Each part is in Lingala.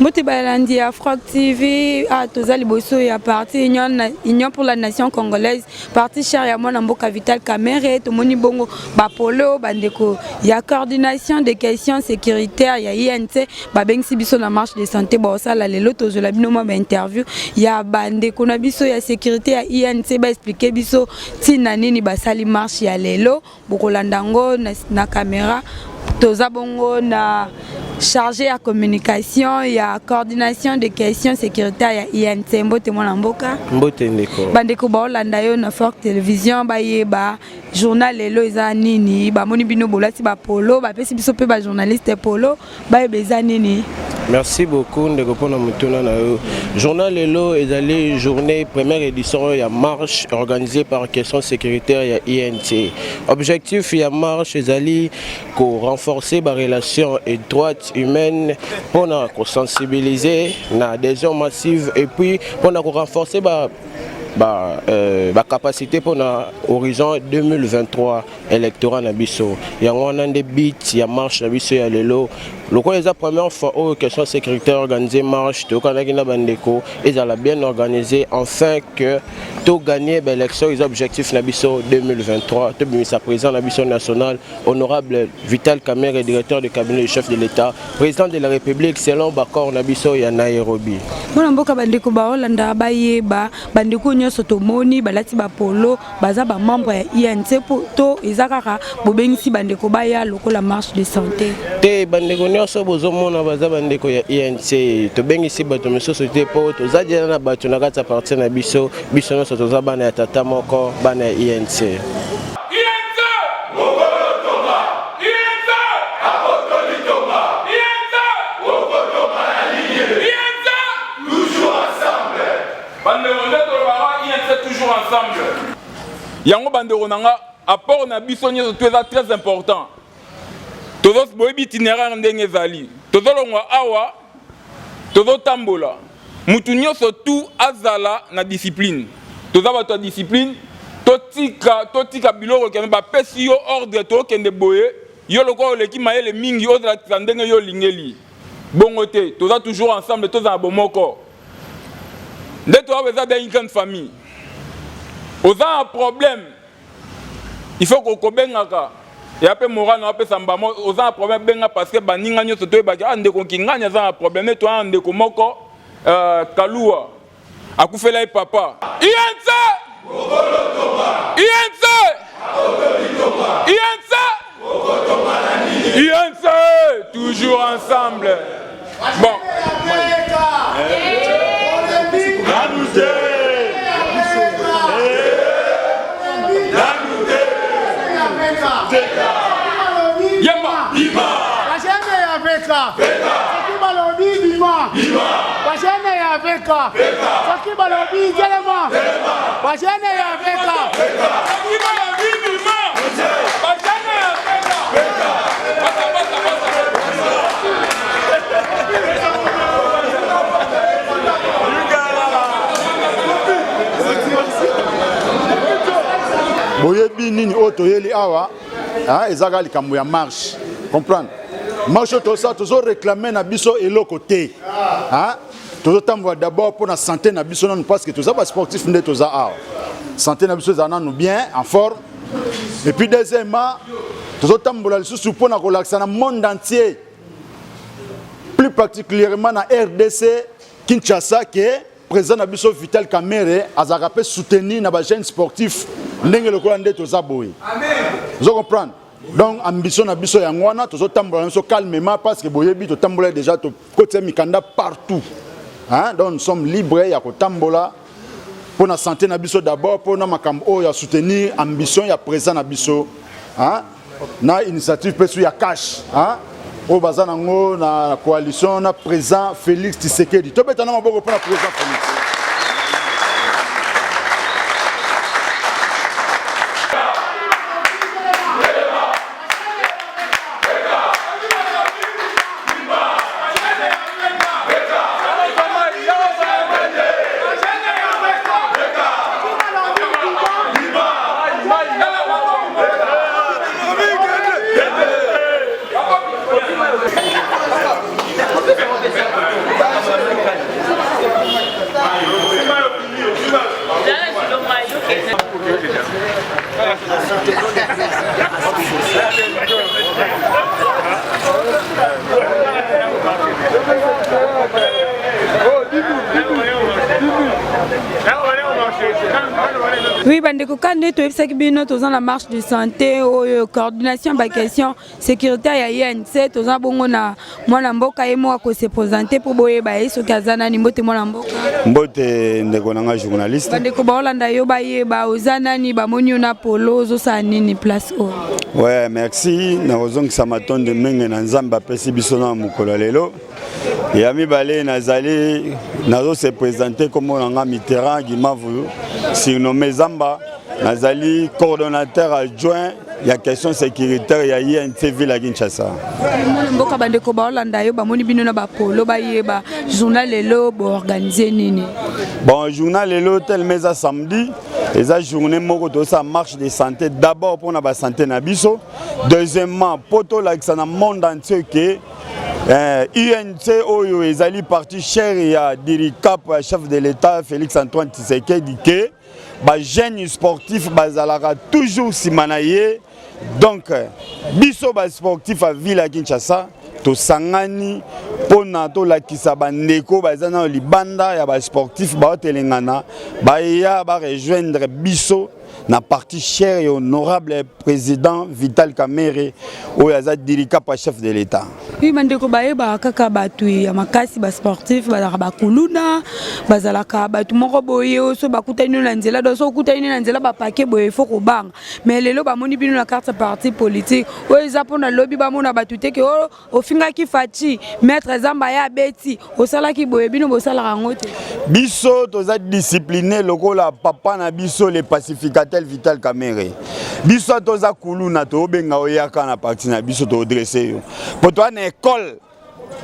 Mbote balandi ya Frog TV, ah, toza liboso ya parti Union, Union pour la Nation Congolaise, parti cher ya mwana mboka Vital Kamerhe. Tomoni bongo bapolo bandeko ya coordination des questions sécuritaires ya INC babengisi biso na marche de santé baosala lelo. Tozwela bino mwa bainterview ya bandeko na biso ya sécurité ya INC, baexpliquer biso ntina nini basali marche ya lelo. Bokolanda yango na caméra. Toza bongo na chargé ya communication ya coordination de questions sécuritaires ya INC. Mbote mwana mboka. Mbote ndeko. Bandeko baolanda yo na Fork Télévision, bayeba journal lelo eza nini. Bamoni bino bolati bapolo, bapesi biso mpe bajournaliste polo, bayeba eza nini. Merci beaucoup ndeko mpona motuna na yo. Journal lelo ezali journée première édition ya marche organisée par question sécuritaire ya INC. Objectif ya marche ezali korenforcer barelation étroite humaine mpona kosensibiliser na adhésion massive et puis mpona korenforcer ba capacité mpona horizon 2023 électorat na biso. Yango wana nde but ya marche na biso ya lelo. Lokola eza première fois oyo question sécuritaire organisé marche, toyokanaki na bandeko ezala bien organisé enfin que togagner baélection. Eza objectif na biso 2023, tobimisa président na biso national, honorable Vital Kamerhe, directeur de cabinet du chef de l'État, président de la République, selon baccord na biso ya Nairobi. Mwana mboka, bandeko baolanda bayeba, bandeko nyonso tomoni balati bapolo baza bamembre ya INC po to eza kaka bobengisi bandeko baya lokola marche de santé? Te, bandeko nyonso bozomona baza bandeko ya INC. Tobengisi bato mosusu te mpo toza déjà na bato na kati ya parti na biso. Biso nyonso toza bana ya tata moko, bana ya INC. INC! INC! INC! INC! Bandeko, nde tolobaka INC toujours ensemble. Yango bandeko na nga, apport na biso nyonso to eza très important. Tozo boyebi itinéraire ndenge ezali. Tozolongwa awa, tozotambola. Mutu nyonso tu azala na discipline. Toza bato ya discipline. Totika biloko kende bapesi yo ordre, tokende boye. Yo lokola oleki mayele mingi, ozalakisa ndenge yo olingeli bongo te. Toza toujours ensemble, tozala bomoko. Nde toza, eza bien une grande famille. Oza na problème, il faut kobengaka ya mpe moral na apesa mbamo. Oza na problème, benga, parce que baninga nyonso toyebaki, ah, ndeko Kingani aza na problème. Nde toza na ndeko moko Kaluwa akufela ye papa. INC, INC, INC, INC, toujours ensemble. Bon. Yemba. Bashene ya veka soki balobi bima, bashene ya veka soki balobi telema, bashene ya veka. Soki balobi bima, bashene ya veka. Basa, basa, basa. Boyebi nini oyo toyeli awa? Eza kaka likambo ya marche. Comprendre, marche oyo tosala, tozoréclamer na biso eloko te. Tozotambola d'abord mpo na santé na biso nanu, parce que toza basportif. Nde toza awa, santé na biso ezala nanu bien en forme. Et puis deuxièmement, tozotambola lisusu mpo na kolakisa na monde entier, plus particulièrement na RDC Kinshasa, ke président na biso Vital Kamerhe azalaka mpe soutenu na bajeune sportif ndenge lokola nde toza boye. Ozo comprendre? Donc ambition na biso yango wana. Tozotambola na biso calmement, parce que boyebi, totambola déjà, tokotia mikanda partout, hein? Donc nous sommes libres ya kotambola mpo na santé na biso d'abord, mpo na makambo oyo ya soutenir ambition ya président na biso, hein? Na initiative mpe su ya cash, hein? Oyo baza nango na coalition na président Félix Tshisekedi. Tobeta na maboko mpo na président Félix. Oui, bandeko ka nde toyebisaki bino toza na marche de santé oyo coordination ba question sécuritaire ya UNC toza bongo na mwana mboka ye moko akose présenter mpo boyeba ye soki aza nani. Mbote mwana mboka. Mbote ndeko na nga journaliste. Bandeko baolanda yo bayeba oza nani, bamoni yo na polo, ozosala nini place oyo? Ouais, merci. Nakozongisa matondo mingi na Nzambe apesi biso na mokolo ya lelo. Ya mibale, nazali nazose présenter, kombo na nga Mitterrand Gimavu, surnommé Zamba. Nazali coordonnateur adjoint ya question sécuritaire ya UNC ville ya Kinshasa. Mwana mboka, bandeko baolanda yo bamoni bino na bapolo, bayeba journée lelo boorganiser nini? Bon, journée lelo, tellement eza samedi, eza journée moko tosala marche de santé, d'abord mpona basanté na biso, deuxièmement mpo tolakisa na monde entier ke UNC oyo ezali parti cher ya diricap ya chef de l'État Félix Antoine Tshisekedi, ke bajeune sportif bazalaka toujours nsima na ye. Donc biso basportif ya ville ya Kinshasa tosangani mpona tolakisa bandeko baza nano libanda ya basportif, baotelengana, baya barejoindre biso na parti cher et honorable président Vital Kamerhe oyo aza diricap ya chef de l'État. Oui, bandeko bayebaka kaka bato ya makasi, basportif bazalaka bakuluna, bazalaka bato moko boye. So bakutani na nzela, do so okutani na nzela bapake boye, faut kobanga. Mais lelo bamoni bino na carte parti politique oyo eza mpona lobi bamona bato te ke ofingaki Fatshi, maître Zamba ye abeti, osalaki boye. Bino bosalaka yango te? Biso toza discipline lokola papa na biso le pacificateur Vital Kamerhe. Biso toza kuluna, tobenga oyaka na parti na biso, todresser yo, po toza na école,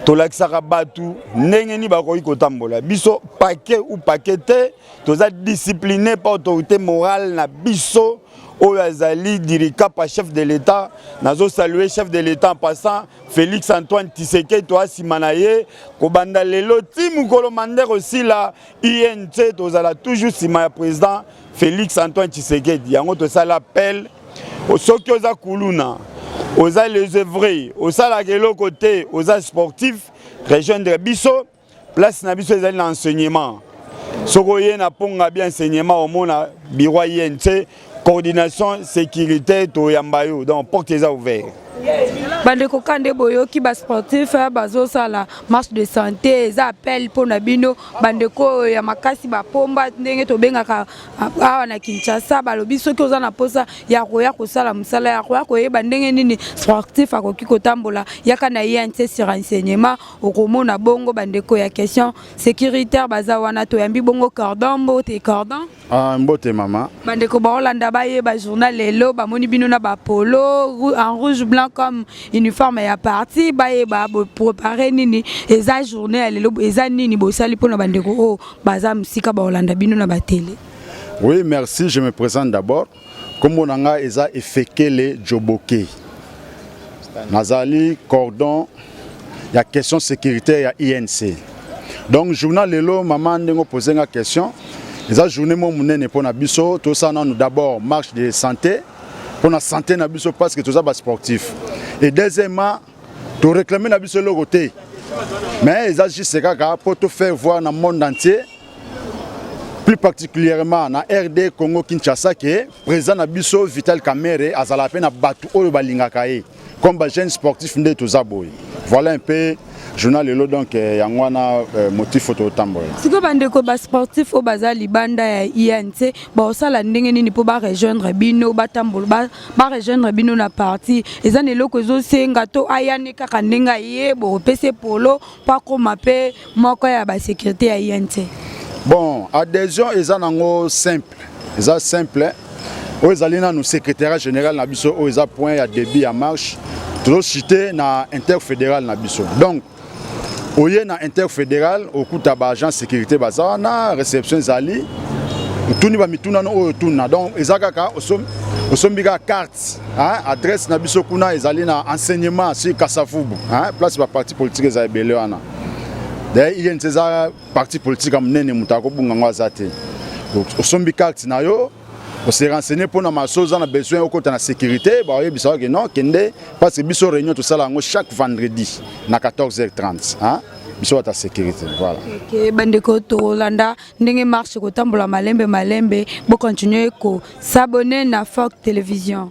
tolakisaka bato ndenge nini bakoki kotambola. Biso, paquet ou paquet te, toza discipline par autorité morale na biso oyo azali diricap chef de l'État. Nazosaluer chef de l'État en passant, Félix Antoine Tshisekedi. Toa nsima na ye kobanda lelo ti mokolo mandat kosila. UNC tozala toujours nsima ya président Félix Antoine Tshisekedi. Yango tosala appel: soki oza kuluna, oza désœuvré, osalaka eloko te, oza sportif, rejoindre biso. Place na biso ezali na enseignement. Soki oye na mponga bi enseignement, omona bureau ya UNC coordination sécurité, toyamba yo. Donc porte eza ouvert. Bandeko, ka nde boyoki basportif bazosala marche de santé, eza appel mpona bino bandeko oyo ya makasi, bapomba ndenge tobengaka awa na Kinshasa. Balobi soki oza na mposa ya koya kosala mosala ya koya koyeba ndenge nini sportif akoki kotambola, yaka na UNC sur enseignement, okomona bongo bandeko ya question sécuritaire baza wana. Toyambi bongo cordon. Mbote cordon. Ah, mbote mama. Bandeko baolanda bayeba journée lelo, bamoni bino na bapolo en rouge blanc comme uniforme ya parti, bayeba boprépare nini? Eza journée ya lelo, eza nini bosali mpona bandeko oyo baza mosika baolanda bino na batele? Oui, merci. Je me présente d'abord. Kombo na nga eza Efekele Joboke, nazali cordon ya question sécuritaire ya UNC. Donc journée lelo, mama, ndenge opose nga question, eza journée mo monene mpona biso. Tosala nanu d'abord marche de santé mpona santé na biso, parce que toza basportif, et deuxièmement toréclame na biso eloko te, mais eza juste kaka mpo tofaire voir na monde entier, plus particulièrement na RD Congo Kinshasa, ke président na biso Vital Kamerhe azala mpe na bato oyo balingaka ye comme bajeune sportif nde toza boye. Voilà un peu journée lelo. Donc yango wana motif oyo totambola. Sikoyo bandeko basportif oyo baza libanda ya UNC baosala ndenge nini mpo barejoindre bino, batambola, barejoindre bino na parti? Eza na eloko ezosenga to ayane kaka ndenge aye, bopesa polo mpo akóma mpe moko ya basécurité ya UNC? Bon, adhésion eza nango simple, eza simple. Oyo ezali nanu secrétariat général na biso, oyo eza point ya début ya marche. Tozocite na interfédéral na biso. Donc oye na interfédéral, okuta baagent sécurité baza wana, réception ezali, otuni bamitunano oyo otuna. Donc eza kaka osombi kaka carte. Adresse na biso kuna ezali na enseignement sur Kasavubu, place baparti politique eza ebele wana. D'ailleurs UNC eza parti politique ya monene, moto akobunga yango aza te. Osombi carte na yo. Ose renseigner mpona maso oza na besoin okota na sécurité, baoyebisa ke non, kende, parce que biso réunion tosala yango chaque vendredi na 14h30, hein? Biso bata sécurité, voilà. Ok, bandeko, tolanda ndenge marche kotambola malembe malembe. Bocontinue kos'abonner na Fox Télévision.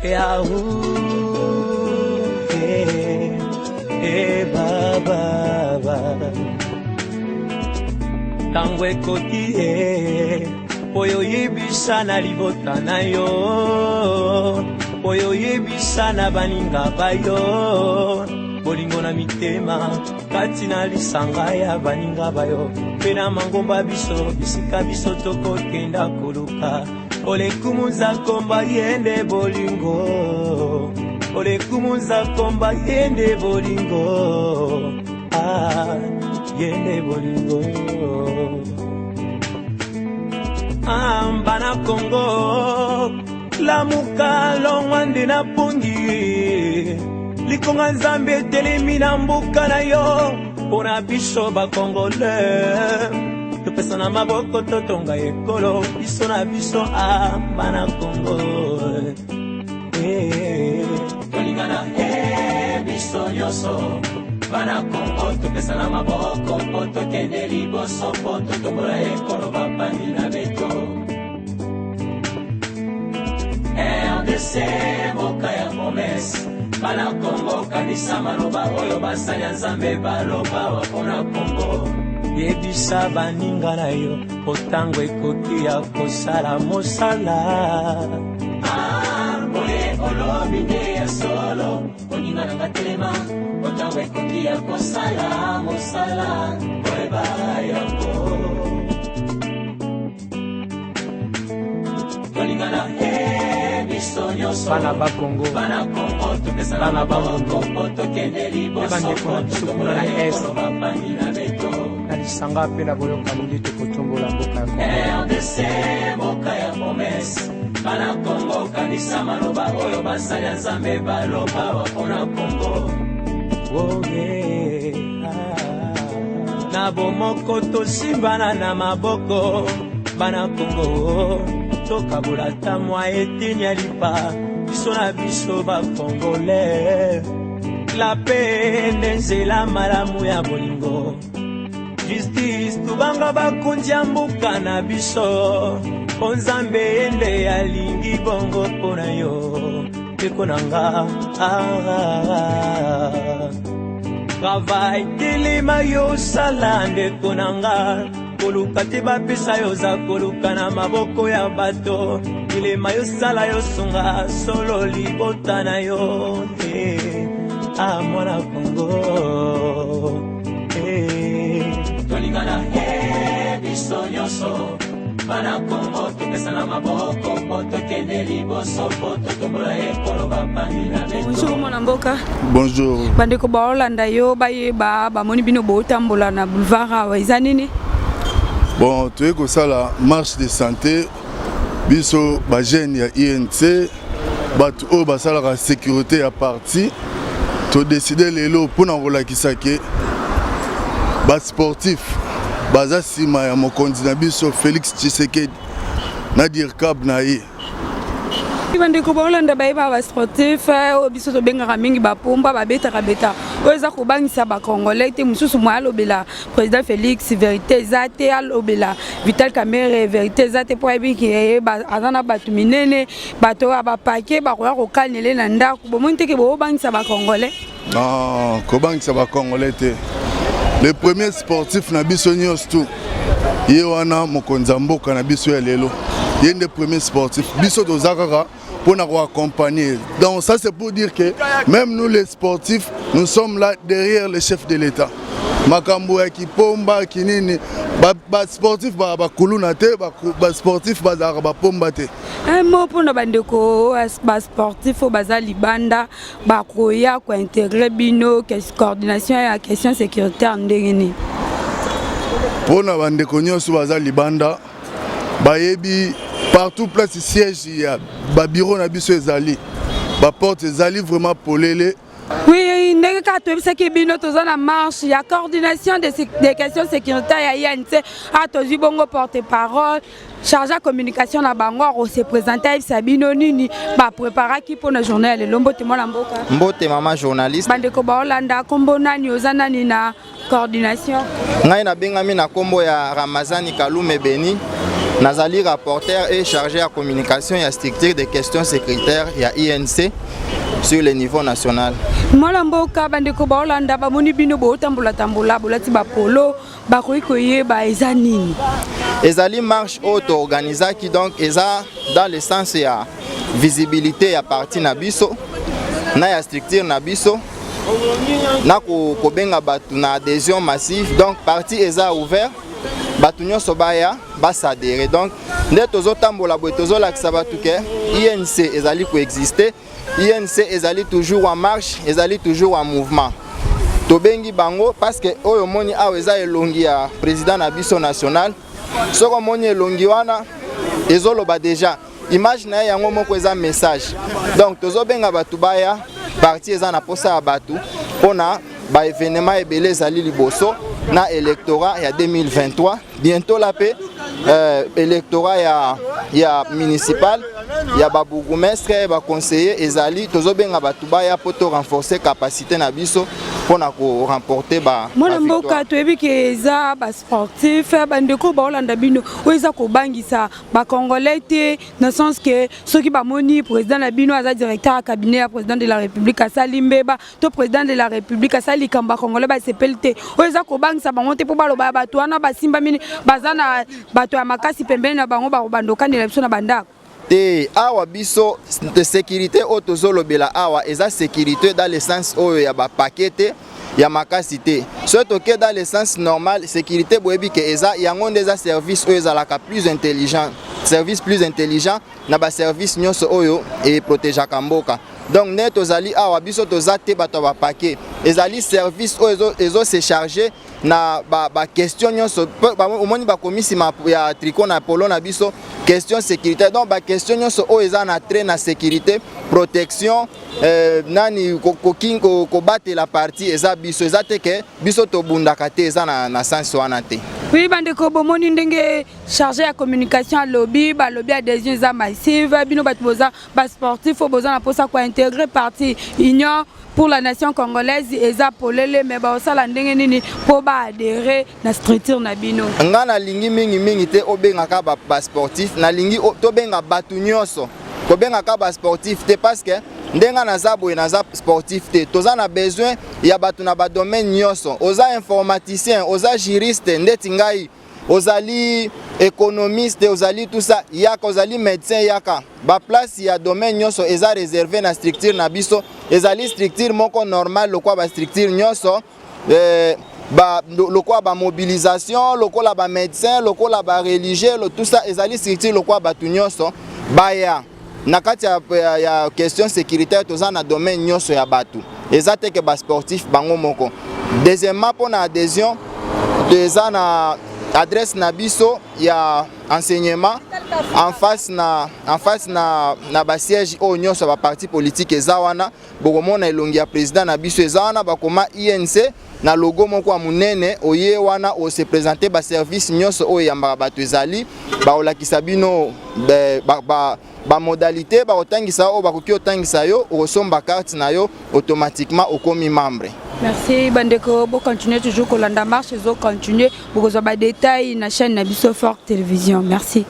Yahoo, eh, eh, ba, ba, ba. Ntango ekoki ye oyo oyebisa na libota na yo, oyo oyebisa na baninga bayo, bolingo na mitema kati na lisanga ya baninga bayo mpe na mangomba biso bisika biso tokokenda koluka olekumuza komba yende bolingo, olekumuza komba yende bolingo, ah, yende bolingo. Ah, bana Kongo, lamuka, longwa nde na pongi. Likonga Nzambe etelemi na mboka na yo mpo na biso Bakongole. Topesa na maboko, totonga ekolo biso na biso. A bana Kongo, eh. Tolingana e biso nyonso bana Kongo, topesa na maboko mpo tokende liboso, mpo totombola ekolo bapandi na beto. RDC, mboka ya promesse. Bana Kongo, kanisa maloba oyo basali ya Nzambe baloba mpona Kongo. Yebisa baninga na yo otango ekoki ya kosala mosala. Ah, boye olobi nde ya solo, moninga nanga, telema, otango ekoki ya kosala mosala, koyeba yango. Tolingana e biso nyonso bana Bakongo, bana Kongo, topesana bana maboko mpo tokende liboso, bandeko mpo na biso kuna totombola na Est. ekolo bapandi na beto. Na lisanga mpe na boyokani nde tokotombola mboka ya Kongo. RDC, mboka ya promesse. Bana Kongo, kanisa maloba oyo basali ya Nzambe baloba mpona Kongo. Oh, yeah. Ah. Na bomoko tosimbana na maboko, bana Kongo, tokabola ata mwa eteni ya lipa biso na biso Bakongole. La paix nde nzela malamu ya bolingo, justice. Tobanga bakonzi ya mboka na biso, mpo Nzambe ye nde alingi bongo mpo na yo, ndeko na nga. Ah, travail, telema yo, sala, ndeko na nga. Koluka te bapesa yo, oza koluka na maboko ya bato. Telema yo, sala yo, sunga solo libota na yo, eh. Ah, mwana Kongo, eh. Tolingana e biso nyonso bana Kongo, topesana maboko mpo tokende liboso, mpo totombola ekolo bapandi na beto. Bonjour, mwana mboka. Bonjour. Bandeko baolanda yo, bayeba, bamoni bino bootambola na boulevard awa, eza nini? Bon, toyei kosala marche de santé. Biso bajeune ya UNC, bato oyo basalaka sécurité ya parti, todécider lelo mpona kolakisa ke basportif baza nsima ya mokonzi na biso Félix Tshisekedi na dircab na ye. Bandeko baolanda, bayeba, basportif oyo biso tobengaka mingi bapomba, babetaka beta, oyo eza kobangisa Bacongolais te. Mosusu mwa alobela président Félix vérité eza te, alobela Vital Kamerhe vérité eza te, mpo ayebi ke aza na bato minene, bato oyo bapake bakoya kokanele na ndako. Bomoni teke boobangisa Bacongolais? Non, kobangisa Bacongolais te. Le premier sportif na biso nyonso tu ye wana, mokonzi ya mboka na biso ya lelo, ye nde premier sportif. Biso toza kaka mpona koaccompagner. Donc ça, c'est pour dire que même nous les sportifs, nous sommes là derrière le chef de l'État. Makambo ya kipomba kinini, basportif ba bakuluna te, basportif bazalaka bapomba te. Un mot mpona bandeko basportif oyo baza libanda, bakoya kointégrer bino, coordination ya question sécuritaire, ndenge nini? Mpona bandeko nyonso baza libanda, bayebi partout place siège ya babureau na biso ezali, baporte ezali vraiment polele. Oui, ndenge kaka toyebisaki bino toza na marche ya coordination des, des questions sécuritaires ya INC a tozwi bongo porte-parole charge ya communication na bango akose présente ayebisa bino nini bapreparaki mpo na journée ya lelo. Mbote mwana mboka. Mbote mama journaliste. Bandeko baolanda, nkombo nani, oza nani na coordination? Ngai nabengami na nkombo ya Ramazani Kalume Beni, nazali rapporteur et chargé ya communication ya structure de questions sécuritaires ya INC sur le niveau national. Mwana mboka, bandeko baolanda, bamoni bino bootambola-tambola, bolati bapolo, bakoki koyeba eza nini? Ezali marche oyo toorganizaki, donc eza dans le sens ya visibilité ya parti na biso na ya structure na biso na kobenga bato na adhésion massive. Donc parti eza ouvert, bato nyonso baya baadhérer. Donc nde tozotambola boye, tozolakisa bato ke INC ezali koexiste, INC ezali toujours en marche, ezali toujours en mouvement. Tobengi bango parce que oyo omoni awa eza elongi ya président na biso national. Soki omoni elongi wana, ezoloba déjà, image na ye yango moko eza message. Donc tozobenga bato baya, parti eza na posa ya bato mpona baévénement ebele ezali liboso na électorat ya 2023, bientôt la mpe électorat ya municipal, ya babourgmestre, baconseiller ezali. Tozobenga bato baya mpo to renforcer capacité na biso mpona koremporter ba Mwana mboka, toyebi ke eza basportif. Bandeko baolanda bino, oyo eza kobangisa bacongolais te, na sens ke soki bamoni président na bino aza directeur ya cabinet ya président de la République asali mbeba, to président de la République asali likambo bacongolais basepeli te, oyo eza kobangisa bango te mpo baloba ya bato wana basimba mini, baza na bato ya makasi pembeni na bango, bakobanda okandela biso na bandako? Te, awa biso sécurité oyo tozolobela awa eza sécurité dans le sens oyo ya bapake te, ya makasi te. Soki toke dans le sens normal, sécurité boyebi ke eza yango nde eza service oyo ezalaka plus intelligent, service plus intelligent na baservice nyonso oyo eprotegeaka mboka. Donc nde tozali awa, biso toza te bato ya bapake, ezali service oyo ezose charge na baquestion ba nyonso. Omoni bakomi nsima ya tricot na polo na biso question sécurité. Donc baquestion nyonso oyo eza na trait na sécurité, protection, nani kobatela parti, eza biso. Eza te ke biso tobundaka te, eza na sens wana te. Oui, bandeko, bomoni ndenge chargé ya communication alobi, balobi adhésion eza massive. Bino bato boza basportif oyo boza na mposa kointégrer parti Union pour la nation congolaise, eza polele. Me baosala ndenge nini mpo baadhérer na structure na bino? Nga nalingi mingimingi te obengaka basportif, nalingi tobenga bato nyonso, kobengaka basportif te, parce que ndenge naza boye, naza sportif te. Toza na besoin ya bato na badomaine nyonso. Oza informaticien, oza juriste ndeti ngai, ozali économiste, ozali tout ça, yaka. Ozali médecin, yaka. Baplace ya domaine nyonso eza réservé na structure na biso. Ezali structure moko normale lokola bastructure nyonso, lokola bamobilisation, lokola bamédecin, lokola bareligieux, tout ça. Ezali structure lokola bato nyonso baya na kati ya question sécuritaire. Toza na domaine nyonso ya bato, eza te ke basportif bango moko. Deuxièmement, mpo na adhésion, eza na adresse na biso ya enseignement, en face na basiège oyo nyonso ya baparti politique eza wana. Bokomona elongi ya président na biso eza wana, bakoma INC na logo moko ya monene. Oye wana, ose présente, baservice nyonso oyo eyambaka bato ezali, bakolakisa bino bamodalité, bakotangisa oyo bakoki otangisa yo, okosomba carte na yo, automatiquement okomi membre. Merci bandeko, bocontinue toujours kolanda marche, ezocontinue, bokozwa badetail na chaîne na biso Fort Télévision. Merci.